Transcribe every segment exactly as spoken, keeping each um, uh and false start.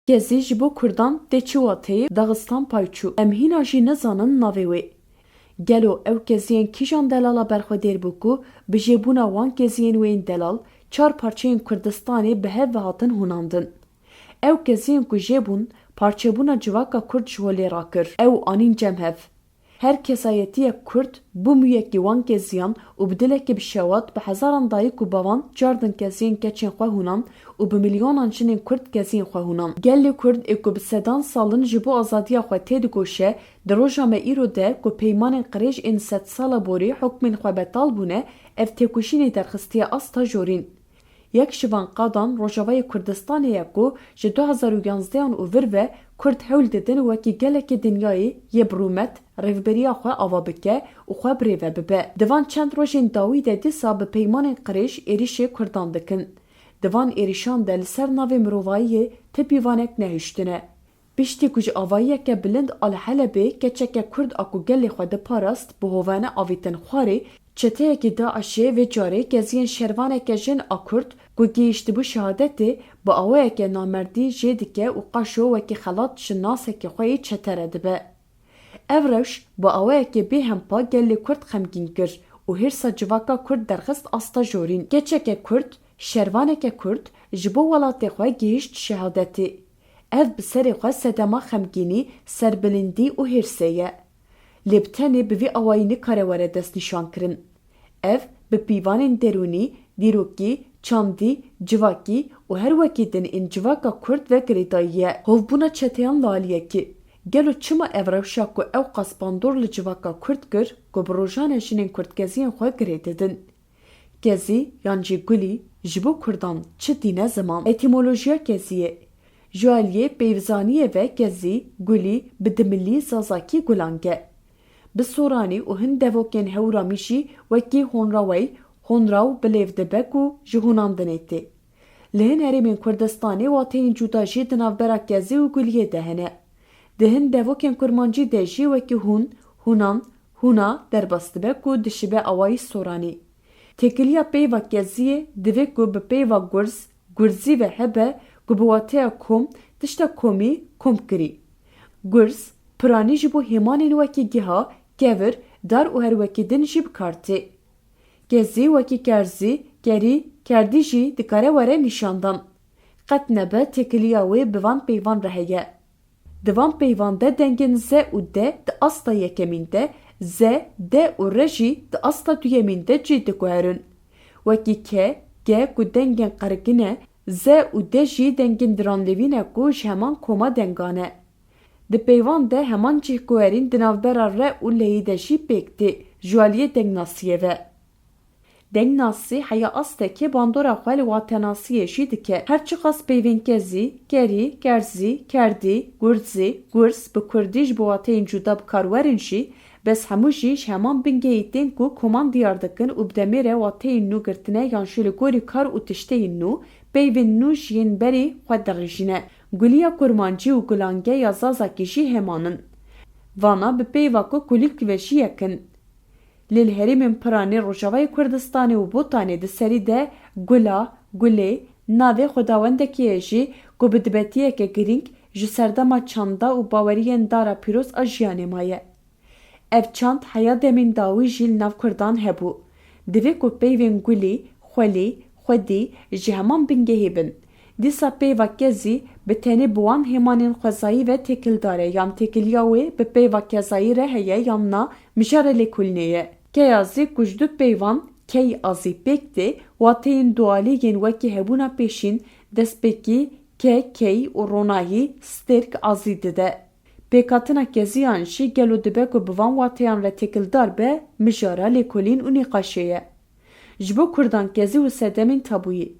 Kezî ji bo Kurdan tê çi wateyê Daxistan pay çû. Em hîna jî nizanin navê wê. Gelo ew keziyên kîjan delala berxwedêr bû ku bi jêbûna wan keziyên wê yên delal çar parçeyên Kurdistanê bi hev ve hatin hûnandin? Ew keziyên ku jê bûn, parçebûna civaka Kurd ji holê rakir. Ew anîn cem hev. Her kesayetiyek Kurd bû mûyekî wan keziyan û bi dilekî bi şewat bi hezaran dayik û bavan çar din keziyên keçên xwe hûnan û bi milyonan jinên Kurd keziyên xwe hûnan. Gelê Kurd ê ku bi sedan sal in ji bo azadiya xwe têdigoşe, di roja me îro de ku peymanên qirêj ên sedsala borî hukmên xwe betal bûne, ev têkoşînê derxistiye asta jorîn. Yek ji van qadan Rojavayê Kurdistanê ye ku ji du hezar û yanzdeyan û vir ve Kurd hewl didin wekî gelekê dinyayê yê bi rûmet rêvberiya xwe ava bike û xwe birêve bibe. Di van çend rojên dawî de dîsa bi peymanên qirêj êrişê Kurdan dikin. Di van êrişan de li ser navê mirovayiyê ti pîvanek nehiştine. Piştî ku ji avayiyeke bilind a li Helebê keçeke Kurd a ku gelê xwe diparast bi hovane avîtin xwarê, çeteyekî DAIŞê vê carê keziyên şervaneke jin a Kurd ku gihîştibû şehadetê bi awayeke namerdî jê dike û qaşo wekî xelat ji nasekê xwe yê çete re dibe. Ev rewş bi awayekê bêhempa gelê Kurd xemgîn kir û hêrsa civaka Kurd derxist asta jorîn. Keçeke Kurd, şervaneke Kurd ji bo welatê xwe gihîşt şehadetê. Ev bi serê xwe sedema xemgînî, serbilindî û hêrsê ye. Lê bi tenê bi vî awayî nikare were destnîşankirin. Ev bi pîvanên derûnî, dîrokî, çandî, civakî û her wekî din ên civaka Kurd ve girêdayî ye. Hovbûna çeteyan li aliyekê. Gelo çima ev rewşa ku ew qas bandor li civaka Kurd kir, ku bi rojane jinên Kurd keziyên xwe girê didin? Kezî yan jî Gulî ji bo Kurdan çi tîne ziman? Etîmolojiya Keziyê. Ji aliyê peyvzaniyê ve Kezî, Gulî, bi dimilî Zazakî Gulang e. Bi soranî û hin devokên Hewramî jî wekî Honrawey, Honraw bi lêv dibe ku ji hûnandinê tê. Li hin herêmên Kurdistanê wateyên cuda jî di navbera Kezî û Guliyê de hene. Di hin devokên Kurmancî de jî wekî hûn, hûnan, hûna derbas dibe ku dişibe awayî soranî. Têkiliya peyva Keziyê divê ku bi peyva Gurz, Gurzî ve hebe ku bi wateya kom, tişta komî, kom kirî. Gurz, piranî ji bo hêmanên wekî giha, kevir, dar û her wekî din jî bi kar tê. Kezî wekî kerzî, kerî, kerdî jî dikare were nîşandan. Qet nebe têkiliya wê bi van peyvan re heye. Di van peyvan de dengên ze û de di asta yekemîn de, ze, de û re jî di asta duyemîn de cî diguherin. Wekî ke, ge ku dengên qerigî ne, ze û de jî dengên diranlêvî ne ku ji heman koma dengan e. Di peyvan de heman cihguherîn di navbera re û leyî de jî pêk tê, ji aliyê dengnasiyê ve. Dengnasî heya astekê bandora xwe li watenasiyê jî dike. Her çiqas peyvên kezî, kerî, kerzî, kerdî, gurzî, gurz bi kurdî ji bo wateyên cuda bi kar werin jî, bes hemû jî ji heman bingehî tên ku koman diyar dikin û bi demê re wateyên nû girtine yan jî li gorî kar û tişteyên nû, peyvên nû ji yên berî xwe dirêjîne. Guliya Kurmancî û Gulange ya Zazakî jî hêman in. Vana bi peyva ku kulîlk ve jî yek in. Lê li herêmên piranî Rojavayê Kurdistanê û Botanê di serî de gula, gulê, navê xwedawendekê ye jî ku bi dibetiyeke girîng ji serdema çanda û baweriyên dara pîroz a jiyanê maye. Ev çand heya demên dawî jî li nav Kurdan hebû. Divê ku peyvên gulî, xwelî, xwedî ji heman bingehê bin. Dîsa peyva kezî bi tenê bi wan hêmanên xwezayî ve têkildar e, yan têkiliya wê bi peyva kezayî re heye yan na mijara lêkolînê ye. Keya zî ku ji du peyvan key a zî pêk tê, wateyên dualî yên wekî hebûna pêşîn, destpêkî, ke, key û ronahî, stêrk a zî dide. Pêkhatina keziyan jî gelo dibe ku bi van wateyan re têkildar be, mijara lêkolîn û nîqaşê ye. Ji bo Kurdan kezî û sedemên tabûyî.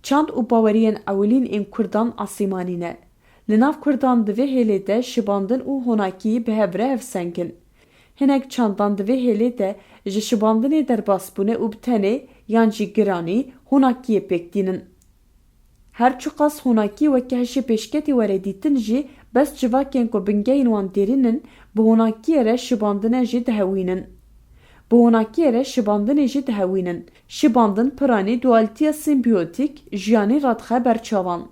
Çand û baweriyên ewilîn ên Kurdan asîmanî ne. Li nav Kurdan di vê hêlê de şibandin û honakî bi hev re hevseng in. Hinek çandan di vê hêlê de ji şibandinê derbas bûne û bi tenê yan jî giranî honakiyê pêk tînin. Her çiqas honakî weke hişê pêşketî were dîtin jî, bes civakên ku bingehên wan dêrîn in, bi honakiyê re şibandine jî dihewînin. Bi honakiyê re şibandinê jî dihewînin. Şibandin piranî dualîtiya sîmbiyotîk, jiyanî radixe ber çavan.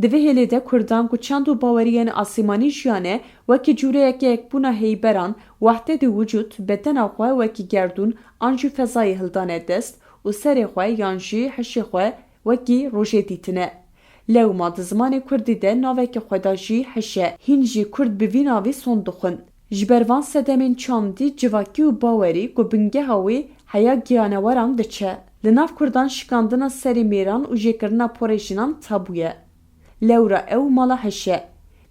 Di vê hêlê de Kurdan ku çand û baweriyên asîmanî jiyane, wekî cûreyeke yekbûna heyberan, wehdetê wicûd, bedena xwe wekî gerdûn an jî fezayê hildane dest û serê xwe yan jî hişê xwe wekî rojê dîtine. Lewma di zimanê kurdî de naveke xwe da jî hiş e. Hîn jî kurd bi vî navî sond dixwin. Ji ber van sedemên çandî, civakî û bawerî ku bingeha wê heya giyaneweran diçe. Li nav kurdan şikandina serê mêran û jêkirina porê jinan tabû ye. Lewra ew mala hiş e.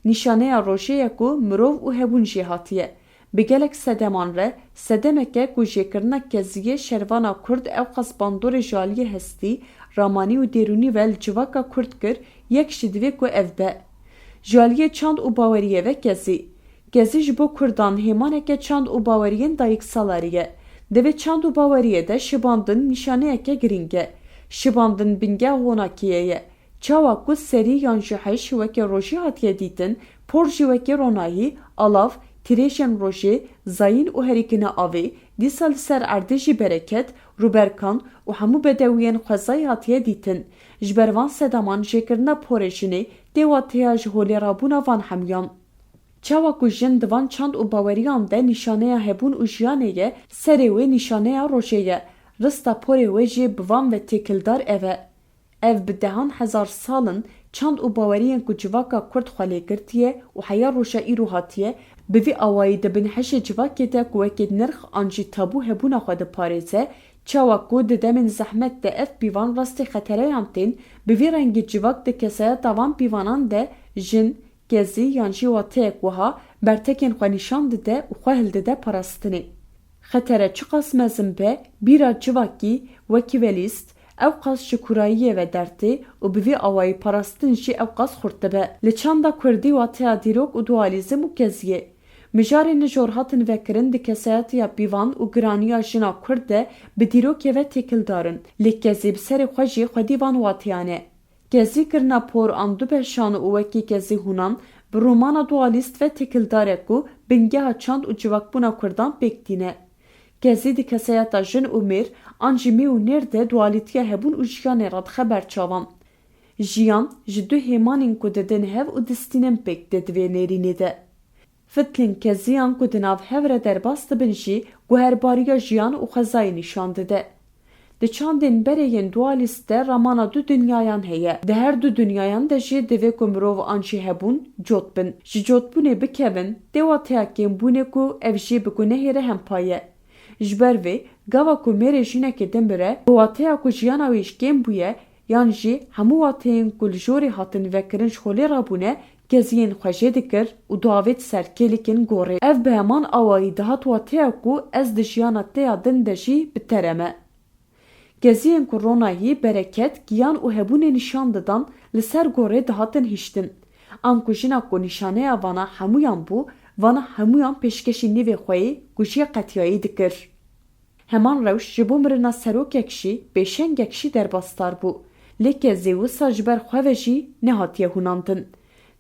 Nîşaneya rojê ye ku mirov û hebûn jê hatiye. Bi gelek sedeman re, sedemeke ku jêkirina keziyê şervana kurd ewqas bandorê ji aliyê hestî, ramanî û dêrûnî ve li civaka kurd kir, yek jî divê ku ev be. Ji aliyê çand û baweriyê ve kezî. Kezî ji bo kurdan hêmaneke çand û baweriyên dayiksalarî ye. Di vê çand û baweriyê de şibandin nîşaneyeke girîng e. Şibandin bingeha honakiyê ye. Çawa ku serî yan jî hiş weke rojî hatiye dîtin, por jî weke ronahî, alav, tîrêjên rojê, zayîn û herîkina avê, dîsa li ser erdê jî bereket, rûberkan û hemû bedewiyên xwezayî hatiye dîtin. Ji ber van sedaman jêkirina porê jinê tê wateya ji holê rabûna van hemûyan. Çawa ku jin di van çand û baweriyan de nîşaneya hebûn û jiyanê ye, serê wê nîşaneya rojê ye. Rista porê wê jî bi van ve têkildar ev e. Ev bi dehan hezar sal in çand û baweriyên ku civaka kurd xwe lê girtiye û heya roja îro hatiye, bi vî awayî di bin hişê civakê de ku wekî nirx an jî tabû hebûna xwe diparêze, çawa ku di demên zehmet de ev pîvan rastî xetereyan tên, bi vî rengî civak di kesayeta van pîvanan de jin, kezî yan jî wateyek wiha bertekên xwe nîşan dide û xwe hildide parastinê. Xetere çiqas mezin be, bîra civakî, wekî welîst, ewqas ji kûrayiyê ve dertê û bi vî awayî parastin jî ewqas xurt dibe. Li çanda kurdî wateya dîrok û dualîzm û keziyê. Mijarê nijor hatin vekirin di kesayetiya pîvan û giraniya jina kurd de bi dîrokê ve têkildar in. Lê kezî bi serê xwe jî xwedî van wateyan e. Kezî kirina por an du beşan û wekî kezî hûnan bi romana dualîst ve têkildar e ku bingeha çand û civakbûna kurdan pêk tîne. Kezî di kesayeta jin û mêr an jî mê û nêr de dualîtiya hebûn û jiyanê re dixe ber çavan. Jiyan ji du hêmanên ku didin hev û distînin pêk tê di vê nêrînê de. Fitlên keziyan ku di nav hev re derbas dibin jî guherbariya jiyan û xwezayê nîşan dide. Di çandên berê yên dualîst de ramana du dinyayan heye. Di her du dinyayan de jî divê ku mirov an jî hebûn cot bin. Ji cotbûnê bikevin, tê wateya kêmbûnê ku ev jî bi gunehê re hempa ye. Ji ber vê, gava ku mêrê jinekê dimire, bi wateya ku jiyana wê ji kêm bûye, yan jî hemû wateyên ku li jorê hatin vekirin ji holê rabûne, keziyên xwe jê dikir û diavêt ser kêlikên gorê. Ev bi heman awayî dihat wateya ku ez di jiyana te ya din de jî bi te re me. Keziyên ku ronahî, bereket, giyan û hebûnê nîşan didan, li ser gorê dihatin hiştin. Anku jina ku nîşaneya vana hemûyan bû, vana hemûyan pêşkêşî nîvê xwe yê ku jê qetiyayî dikir. Heman rewş ji bo mirina serokek jî, pêşengek jî derbasdar bû. Lê kezê wisa ji ber xwe ve jî nehatiye hûnandin.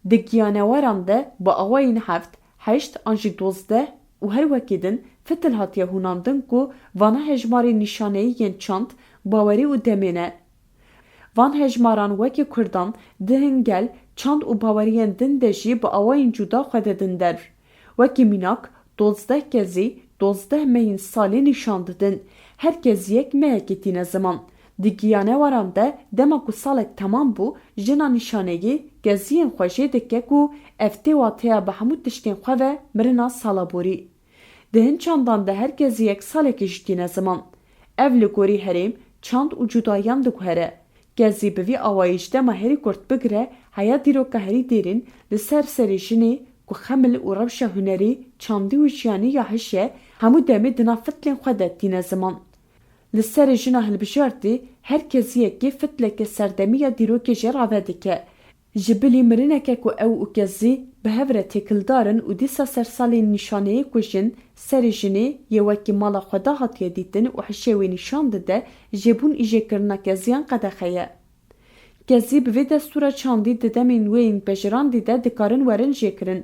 Di giyaneweran de bi awayên heft, heşt an jî dozdeh û her wekî din fitil hatiye hûnandin ku vana hejmarên nîşaneyî yên çand, bawerî û demê ne. Van hejmaran wekî kurdan di hin gel, çand û baweriyên din de jî bi awayên cuda xwe didin der. Wekî mînak, dozdeh kezî, dozdeh mehên salê nîşan didin. Her keziyek mehekî tîne ziman. Di giyaneweran de dema ku salek temam bû, jina nîşaneyî keziyên xwe jê dike ku ev tê wateya bi hemû tiştên xwe ve mirina sala borî. Di hin çandan de her keziyek salekî jî tîne ziman. Ev li gorî herêm, çand û cudayan diguhere. Kezî bi vî awayî ji dema herî kurt bigire heya dîroka herî dêrîn li ser serê jinê ku xemil û rewşa hunerî, çandî û jiyanî ya hiş e, hemû demê di nav fitlên xwe de tîne ziman. Li serê jina hilbijartî her keziyekê fitleke serdemî ya dîrokê jê rave dike. Ji bilî mirineke ku ew û kezî bi hev re têkildar in û dîsa sersalên nîşaneyê ku jin, serê jinê, yê wekî mala xwe da hatiye dîtin û hişê wê nîşan dide, jêbûn îjêkirina keziyan qedexe ye. Kezî bi vê destûra çandî di demên wê yên pejirandî de dikarin werin jêkirin.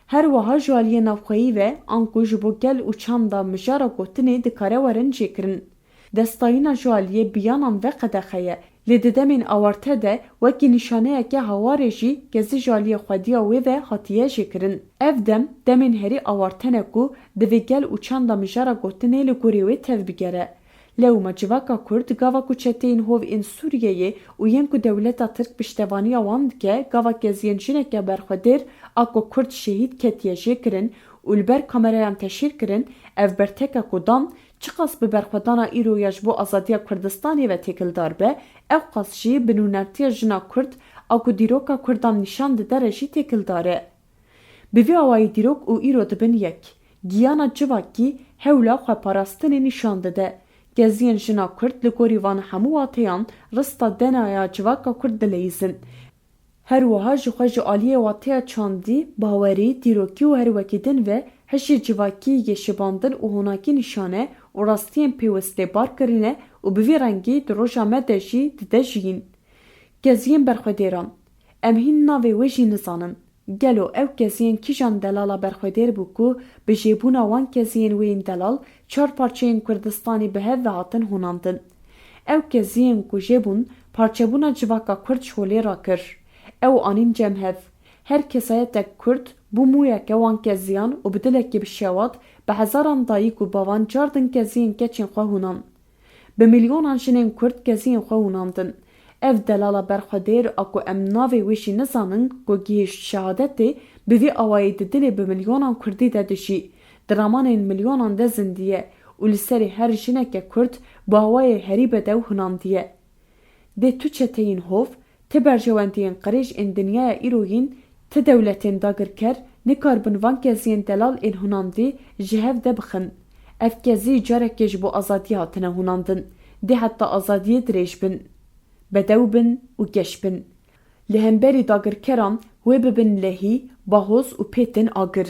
Her wiha ji aliyê navxweyî ve anku ji bo gel û çanda mijara gotinê dikare werin jêkirin. Destayîna ji aliyê biyanan ve qedexe ye. Lê di demên awarte de wekî nîşaneyeke hawarê jî kezî ji aliyê xwediya wê ve hatiye jêkirin. Ev dem, demên herî awarte ne ku divê gel û çanda mijara gotinê li gorî wê tevbigere. Lewma civaka Kurd, gava ku çeteyên hov ên Sûriyeyê û yên ku dewleta Tirk piştevaniya wan dike, gava keziyên jineke berxwedêr a ku Kurd şehîd ketiye jêkirin û li ber kamerayan teşhîr kirin, ev berteke ku dan, çiqas bi berxwedana îro ya ji bo azadiya Kurdistanê ve têkildar be, ew qas jî bi nûnertiya jina Kurd a ku dîroka Kurdan nîşan dide re jî têkildar e. Bi vî awayî dîrok û îro dibin yek. Giyana civakî hewla xweparastinê nîşan dide. Keziyên jina Kurd li gorî van hemû wateyan rista D N A ya civaka Kurd dileyîzin. Her wiha ji xwe ji aliyê wateya çandî, bawerî, dîrokî û her wekî din ve hişê civakî yê şibandin û honakî nîşane û rastiyên pêwist lê bar kirine û bi vî rengî di roja me de jî dide jiyîn. Keziyên berxwedêran. Em hîn navê wê jî nizanin. Gelo ew keziyên kîjan delala berxwedêr bû ku bi jêbûna wan keziyên wê yên delal çar parçeyên Kurdistanê bi hev ve hatin honandin? Ew keziyên ku jê bûn, parçebûna civaka Kurd ji holê rakir. Ew anîn cem hev. Her kesayetek Kurd bû mûyeke wan keziyan û bi dilekî bi şewat bi hezaran dayik û bavan cardin keziyên keçên xwe hûnan. Bi milyonan jinên Kurd keziyên xwe hûnandin. Ev delala berxwedêr a ku em navê wê jî nizanin, ku gihîşt şehadetê, bi vî awayî di dilê bi milyonan Kurdî de dijî, di ramanên milyonan de zindiye û li serê her jineke Kurd bi awayê herî bedew hûnandiye. Dê tu çeteyên hov, ti berjewendiyên qirêj ên dinyaya îroyîn, ti dewletên dagirker nikaribin van keziyên delal ên hûnandî ji hev de bixin. Ev kezî carekê ji bo azadiyê hatine hûnandin. Dê heta azadiyê dirêj bin, bedew bin û geş bin. Li hemberî dagirkeran wê bibin lehî, bahoz û pê tên agir.